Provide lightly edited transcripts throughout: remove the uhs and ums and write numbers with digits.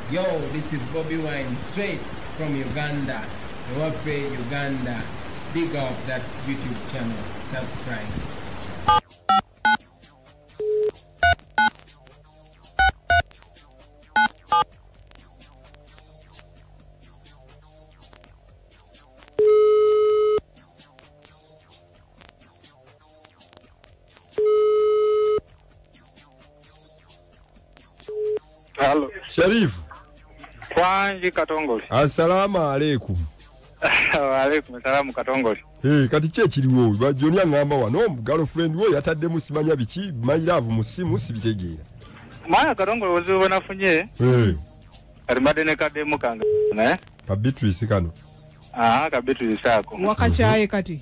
Yo, this is Bobi Wine, straight from Uganda, Ewafe, Uganda. Big up that YouTube channel. Subscribe. Hello. Sharifu. Kwanji Katongole. Assalamu alaikum. Wa alaikum salamu Katongole. Eh, kati che kiriwo bajoni angamba wano girlfriend we yatadde musimanya biki my love musimu sibitegeera. Mwana Katongole ozibu nafunye. Eh. Alimade ne kademu kanga ne? Ka Beatrice kano. Ah, ka Beatrice ako. Wakachaaye kati.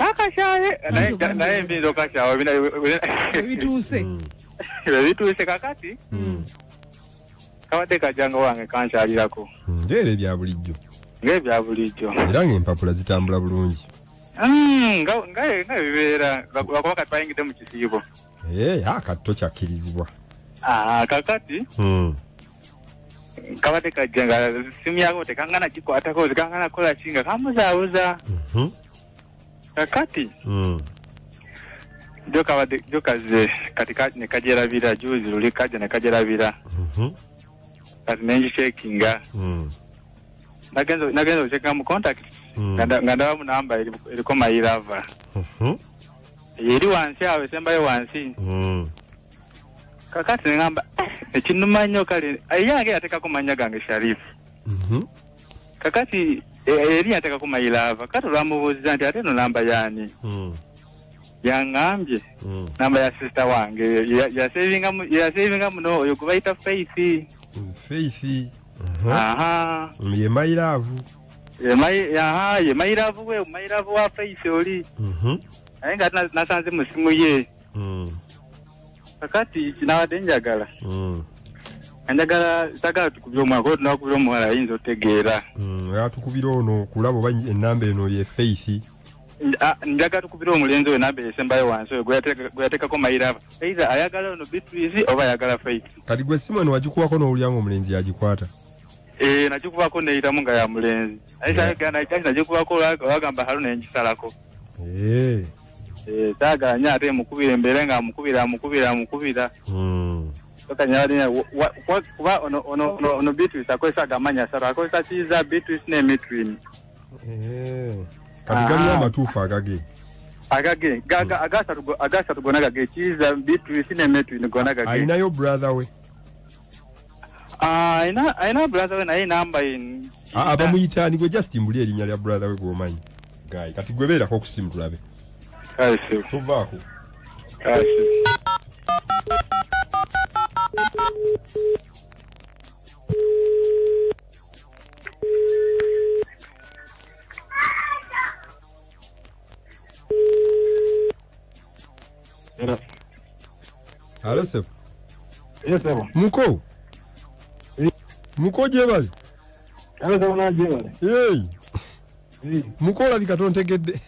Wakachaaye naye mbizo kachawe bina bituse. Bituse kakati. Kawadde kajanga wange kanchalirako. Ngere bya bulijjo. Ngere bya bulijjo. Era ng'empapula zitambula bulungi. Nga nga bibeera lwakuba kati bayingidde mu kisiibo. Eh, akatto kyakkirizibwa. Ah, kakati. Kabadde kajja nga simu yako tekangana kikwatako tekangana kukola ki nga kamuzaabuza. Kakati. Joka joka kati ne kajerabira juzi luli kajja ne kajerabira. Kati nengi checkinga. Nagenza ocheka mu contact. Nganda mu namba eriko my lover. Eri wansi awo esembayo wansi. Kakati ngamba ekinuma nnyo kale ayange yatekako manya gange Sharifu. Kakati eri yatekako my lover. Kati olwamubuuziza nti ate eno namba yani. Yangambye namba ya sister wange ya savinga muno oyo kubaita Faith. Faith. Aha. Ye my love. Ye my aha ye my love we my love wa Faith oli. Naye nga nasanze mu simu ye. Kakati kinawadde njagala. Njagala sagala tukubira omwana ko tunakubira omuwala ayinza otegeera. Atukubira ono kulaba oba ennamba eno ye Faith. Njagala tukubira omulenzi oyo namba esembayo wansi oyo gwe yateekako my love. Either ayagala ono Beatrice oba ayagala Faith. Kati gwe simu eno wagikubako n'owulira ng'omulenzi yagikwata? Eh, nagikubako neyitamu nga ya mulenzi. Naye nagikubako olwagamba halo ne ngisalako. Eh. Eh, saagala nnyo ate mukubira embeere nga amukubira amukubira amukubira. Kuba ono Beatrice akozesa agamanya asatu, akozesa Kiiza, Beatrice ne Mitrin. Eh. Kati gali amatuufu agage. Agage, agasatu gonna gage, Kiiza, Beatrice ne Mitrin gonna gage. Ayinayo brother we? Ayina brother we naye namba ye. Abamuyita ani gwe just mbuli erinnya lya brother we gw'omanyi. Guy, kati gwe beerako ku simu tulabe. Kale. Tuvaako. Kale. Hello, sir. Yes, sir. Muko. Muko jebali. Hello, sir. Jebali. Hey. Muko olabika tontegedde.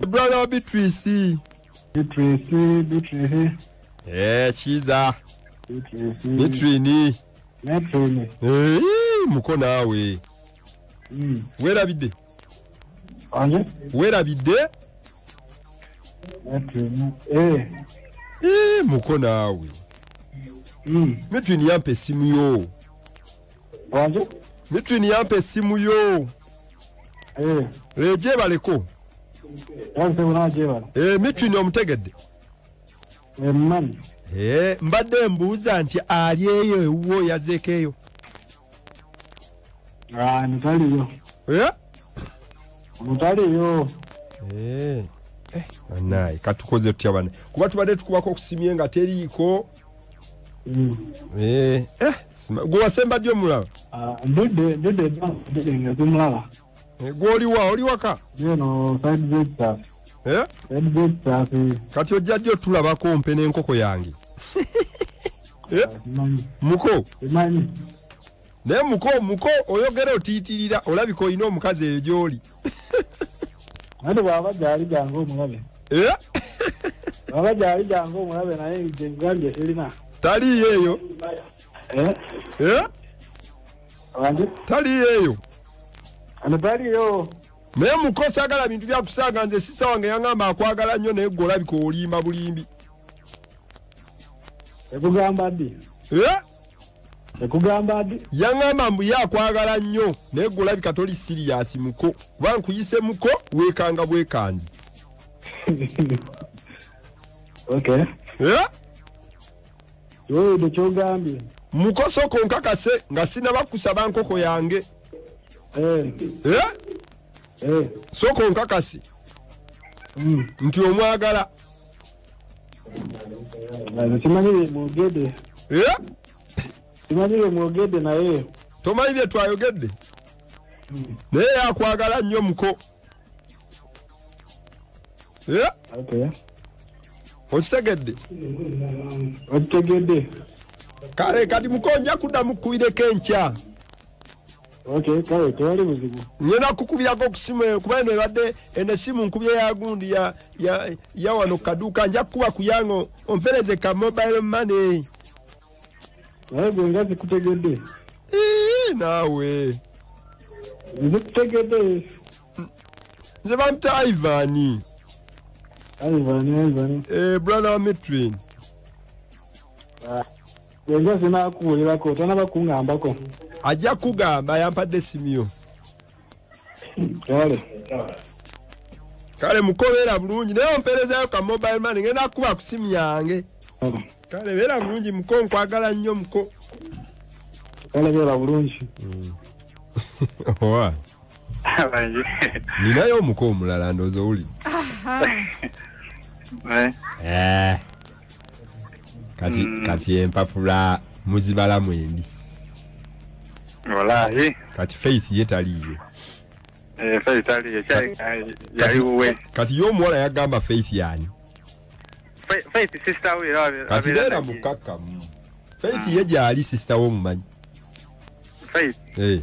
Brother wa Beatrice. Beatrice, Beatrice. Eh, Kiiza. Beatrice. Mitrini. Mitrini. Eh, muko naawe. Weerabidde? Anje? Weerabidde? Mitrini. Eh. Eh, muko naawe. Mitrini yampa essimu yo. Anje? Mitrini yampa essimu yo. Eh. Eh, gyebaleko. Eh, Mitrini omutegedde? Mmanyi. Eh, mbadde mbuuza nti ali eyo ewuwo yazzeeko eyo. Ah, ntaliyo. Eh? Ntaliyo. Eh. Eh, naye katukoze tutya bana. Kuba tubadde tukubako okusimye nga teriiko. Eh, eh, gwe wasemba ddi omulaba? Ah, ndudde nga simulaba. Gwe oliwa, oli waka? Eno side z'ekisasi. Eh? Side z'ekisasi. Kati ojja ddi otulabako mpe n'enkoko yange? Eh? Muko? Simanyi. Naye muko oyogera otiitirira olabika olina omukazi eyo gy'oli. Ate bw'aba gy'ali jangu omulabe. Eh? Bw'aba gy'ali jangu omulabe naye nze ngambye sirina. Taliiyo eyo? Eh? Taliyo eyo. Taliyo. Naye muko saagala bintu bya kusaaga nze sisa wange yaŋŋamba akwagala nnyo naye gwe olabika olimba bulimbi. Ekugamba ddi? Eh? Ekugamba ddi? Yaŋŋamba mbu ye akwagala nnyo naye gwe olabika toli siriyasi muko. Kuba nkuyise muko weekanga bwekanzi. Okay. Eh? Wewe kyogambye. Muko soko nkakase nga sinaba kusaba nkoko yange. Eh. Eh? Eh. Soko nkakase. Nti omwagala. Simanyi mwogedde. Eh? Simanyi mwogedde naye. Tomanyi bye twayogedde? Naye akwagala nnyo muko. Eh? Okay. Okitegedde? Okitegedde. Kale kati muko nja kuddamu kukubireko enkya. Okay, kale tewali buzibu. Ngenda kukubirako ku ssimu eyo kuba eno ebadde eno essimu nkubye ya gundi ya wano kaduuka nja kukuba ku yange ompereze ka mobile money. Naye gwe nga zikutegedde. Ii naawe. Nzikutegedde. Nze bampita Ivan. Ivan. Eh, brother Mitrin. Gwe sinakuwulirako tonaba kuŋŋambako. Ajja kugamba yampadde essimu yo. Kale. Kale muko beera bulungi naye ompeerezayo ka mobile money ngenda kukuba ku ssimu yange. Kale beera bulungi muko nkwagala nnyo muko. Kale beera bulungi. Owa. Ninayo omuko omulala ndowooza owulidde. Eh. Kati empapula muzibala mwendi. Wallahi. Kati Faith ye taliyo. Eh, Faith taliyo yali wuwe. Kati yo omuwala yagamba Faith yani. Faith sister we Kati beera mukakkamu. Faith ye gyali sister wo mumanyi. Faith. Eh.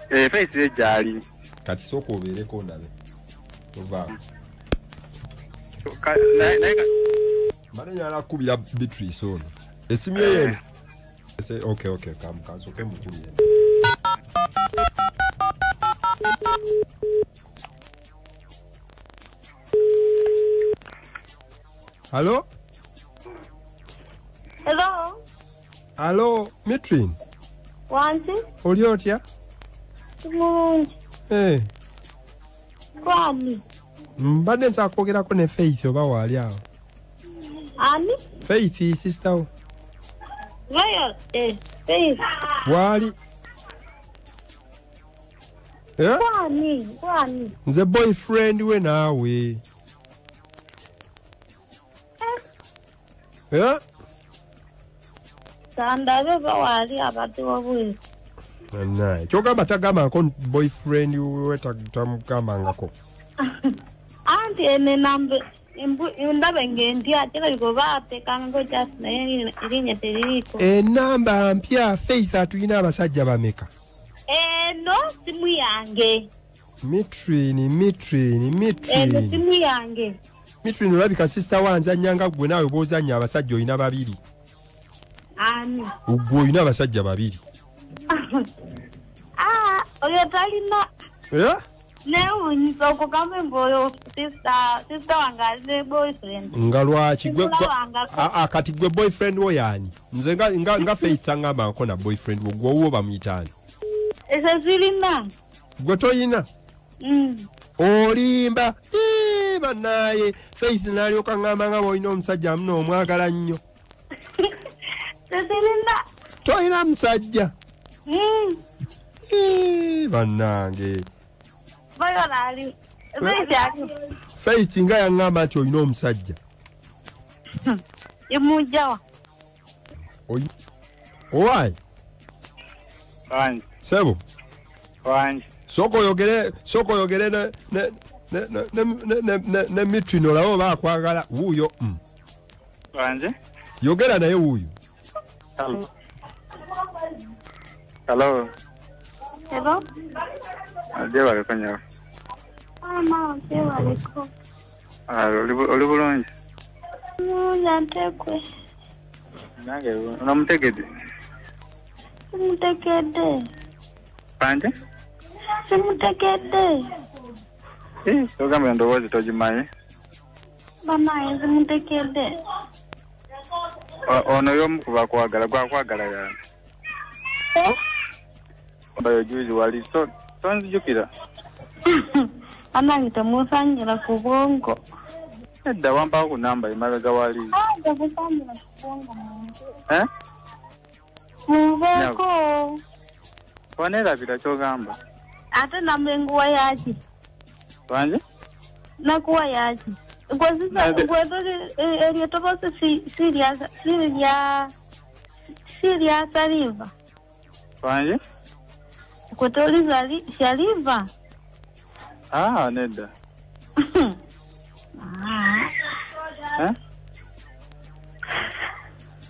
Eh, Faith ye gyali. Kati sooka obeereko ndabe. Tova. Mbadde njagala kukubira Beatrice ono. Essimu ye eno. Okay, kansooke mukubire. Hello? Hello? Hello, Mitrin. Wanti? Oli otya? Mulungi. Eh. Kwani? Mbadde nsaba kwogerako ne Faith oba waali awo. Ani? Faith, sister wo. Where? Eh, Faith. Waali? Eh? Kwani? Nze boyfriend we naawe. Eh? Sandabe bawaali abadde wabweru. Naye kyogamba tagambangako boyfriend we tamugambangako. Anti ene nambe ndabe ng'entya kirabika oba ateekangako kyasi naye erinnya teririiko. Enamba mpya Faith atulina abasajja bameka? Eno simu yange. Mitrin. Eno simu yange. Mitrin olabika sister wanzannya nga ggwe naawe bw'ozannya abasajja olina babiri. Ani? Ggwe olina abasajja babiri. Ah, oyo talina. Eh? Neewuunyisa okugamba mbu oyo sister wange ali ne boyfriend. Nga lwaki? Kati gwe boyfriend wo y'ani? Nze nga Faith tangambangako na boyfriend wo, gwe owuwo bamuyita ani? Ezo zirina. Gwe toyina? Olimba. Bannaaye Faith n'alyoka ŋŋamba nga bw'olina omusajja muno omwagala nnyo. Tezirina. Toyina musajja? Bannange. Faith nga yaŋŋamba nti olina omusajja. Emujjawa. Owaayi? Wangi. Ssebo? Wangi. Sooka oyogere ne Mitrin olabe oba akwagala wuuyo. Wangi? Yogera naye wuuyo. Hello. Hello. Hello. Gyebaleko nnyabo. Maama gyebaleko. Oli bulungi? Mulungi ate gwe. Nange onomutegedde? Simutegedde. Panje? Simutegedde. Togamba endowoozi togimanyi. Banaye simutegedde. Ono y'omu ku bakwagala gwakwagala yani. Bayo juzi wali so tonzijukira. Anange temusangira ku bwongo. Edda wampaako ku namba emabega wali. Temusangira ku bwongo. Eh? Muveeko. Waneerabira ky'ogamba. Ate namba enguwa yaki? Wanje? Nakuwa yaki? Eryo tobosi sirya saliva. Wanje? Gwe toli saliva? Ah, nedda. Eh?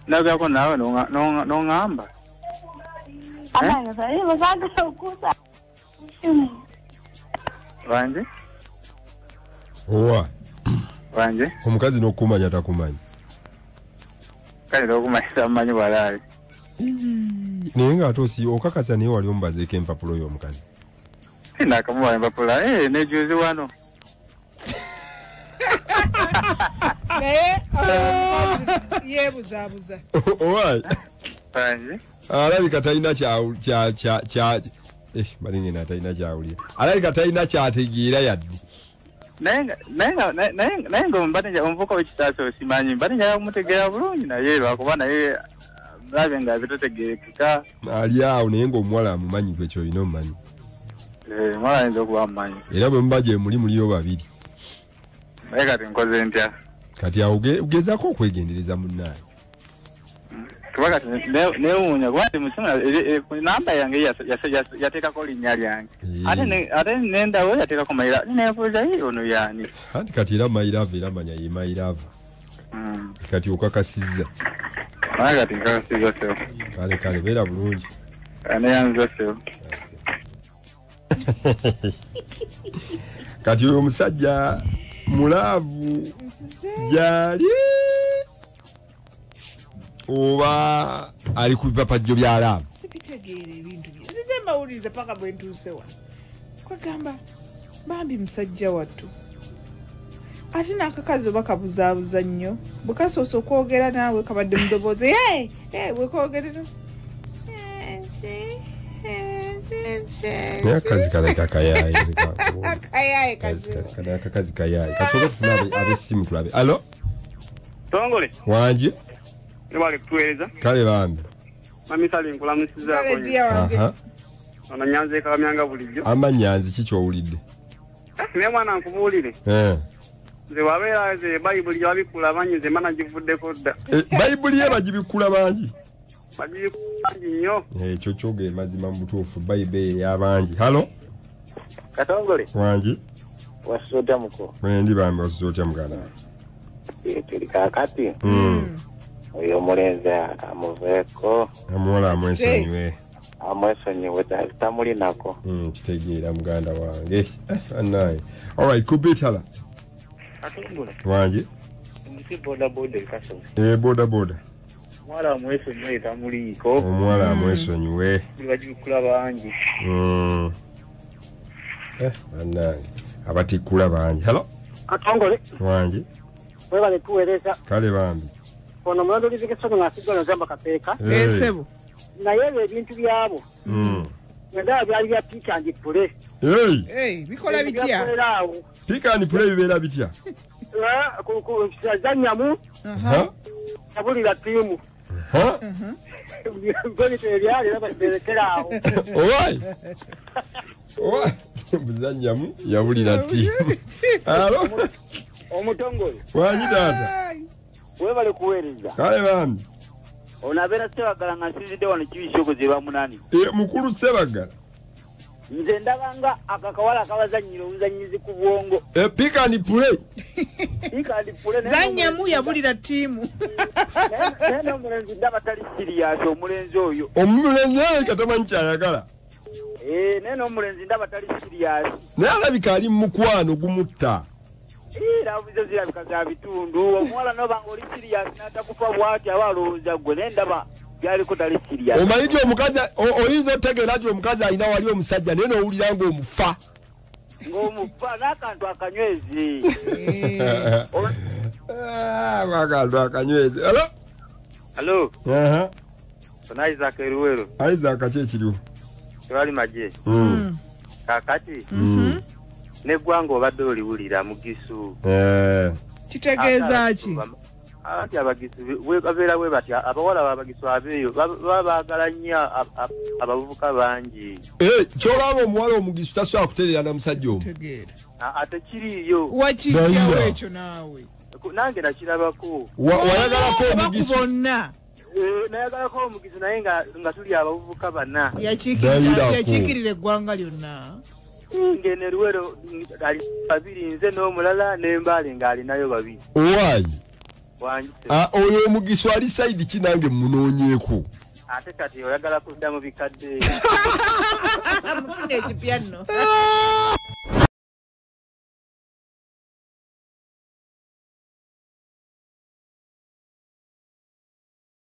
Nagako naawe n'oŋŋamba. Anange saliva saagala okusa. Wanje? Owa. Wanje? Omukazi n'okumanya takumanyi. Kale n'okumanya tamanyi walaayi. Naye ng'ate okakasa naye wali omubazeeko empapulo y'omukazi. Nakamuwa empapula, nejuzi wano. Naye yeebuzaabuza. Owa. Wanje? Alabika talina kya balingena talina kyawulira. Alabika talina kyategeera yadde. Naye nga omuvuka w'ekitaasa osimanyi mbadde njagala kumutegeera bulungi naye lwakuba naye mulabe nga bitotegeerekeka. Ali awo naye ng'omuwala amumanyi gwe ky'olina omumanyi. Omuwala ayinza okuba amumanyi. Era bwe muba gye muli muliyo babiri. Naye kati nkoze ntya? Kati awo ogezaako okwegendereza munnaayo. Kuba kati neewuunya kuba nti musimu namba yange yateekako linnya lyange. Ate nendawo yateekako Mayirava. Neebuuza ono y'ani? Anti kati era Mayirava era manya ye Mayirava. Kati okakasizza. Naye kati nkakasizza ssebo. Kale kale beera bulungi. Neyanziza ssebo. Kati oyo omusajja mulaavu gyali oba ali ku bipapajjo bya laavu. Sibitegeera ebintu bye. Nzize mbawuliriza paka bwe ntuuse wano. Kwegamba bambi musajja wattu. Ate n'akakazi oba kabuzaabuza nnyo. Bwe kasoose okwogera naawe kabadde mu ddoboozi. Bwe koogerera. Naye akakazi kalabika kayaaye. Akayaaye kazibu. Akakazi kayaaye. Kasooke tufune ab'essimu tulabe. Alo? Tongole. Wangi? Webale kutuweereza. Kale bambi. Mami Sali nkulamusizaako Kale nnyo. ddiya wange. Ono Nyanzi ekalamyanga bulijjo. Ama Nyanzi ki ky'owulidde? Naye mwana nkubuulire. Nze wabeera nze Bayibuli gye babikkula bangi nze mana givuddeko dda. Bayibuli ye bagibikkula bangi? Bagibikkula bangi nnyo. Ekyo kyogera mazima mu butuufu Bayibuli ey'abangi. Halo? Katongole. Wangi? Wasuze otya muko? Wendi bambi wasuze otya muganda wange? Tuli kaakati. Oyo omulenzi amuveeko. Omuwala amwesonyiwe. Amwesonyiwe tamulinako. Kitegeera muganda wange. Annaye. All right, kubitala. Katongole. Wangi? Ndi boda boda ekasozi. Boda boda. Omuwala amwesonyiwe tamuliiko. Omuwala amwesonyiwe. Bagibikkula bangi. Annaye. Abatikkula bangi. Hello? Katongole. Wangi? Webale tuweereza. Kale bambi. Ono mulondo olizikesono ng'asigala nzamba kapeeka. Ssebo. Naye ebyo ebintu byabo. Ndaba byali bya pick and play. Bikola bitya? Pick and play bibeera bitya? Zanyamu. Yabulira ttiimu. Goli ebyali era babirekera awo. Owai. Owai. Buzanyamu yabulira ttiimu. Alo? Omutongole. Wangi taata? Webale kuweereza. Kale bambi. Ono abeera Ssebagala nga nsinzidde wano Kibisookozi eba Munani. Mukulu Ssebagala. Nze ndabanga akakawala akabazannyira obuzannyizi ku bwongo. Pick and play. Pick and play. Zanyamu yabulira ttiimu. Naye n'omulenzi ndaba tali serious omulenzi oyo. Omulenzi alabika tamanyi ky'ayagala. Naye n'omulenzi ndaba tali serious. Naye alabika ali mu mukwano gumutta. Laavu zo zirabika za bitundu. Omuwala n'oba ng'oli serious n'atakufa bw'ati aba alowooza ggwe naye ndaba Byaliko tali serious. Omanyi nti omukazi oyinza otegeera nti omukazi alina wali omusajja naye n'owulira ng'omufa. Ng'omufa n'akantu akanywezi. Akantu akanywezi. Hello? Hello. Ona Isaac Eruwero. Isaac ki ekiriwo? Tewali magye. Kaakati n'eggwanga obadde oliwulira Mugisu. Kitegeeza ki? Anti abagisu babeera bwe batya, abawala b'abagisu abeeyo baba baagala nnyo abavubuka bangi. Ky'olaba omuwala omugisu tasobola kutereera na musajja omu. Ate kiriiyo. Wakijjawo ekyo naawe. Nange nakirabako. Wayagalako omugisu? Bonna. Nayagalako omugisu naye nga tuli abavubuka bana. Yakiikirira eggwanga lyonna. Ngene Luwero ali babiri nze n'omulala n'Embaale ng'alinayo babiri. Owaayi. Oyo omugisu ali sayidi ki nange munoonyeeko? Ate kati oyagala kudda mu bikadde. Mufune ekipya nno.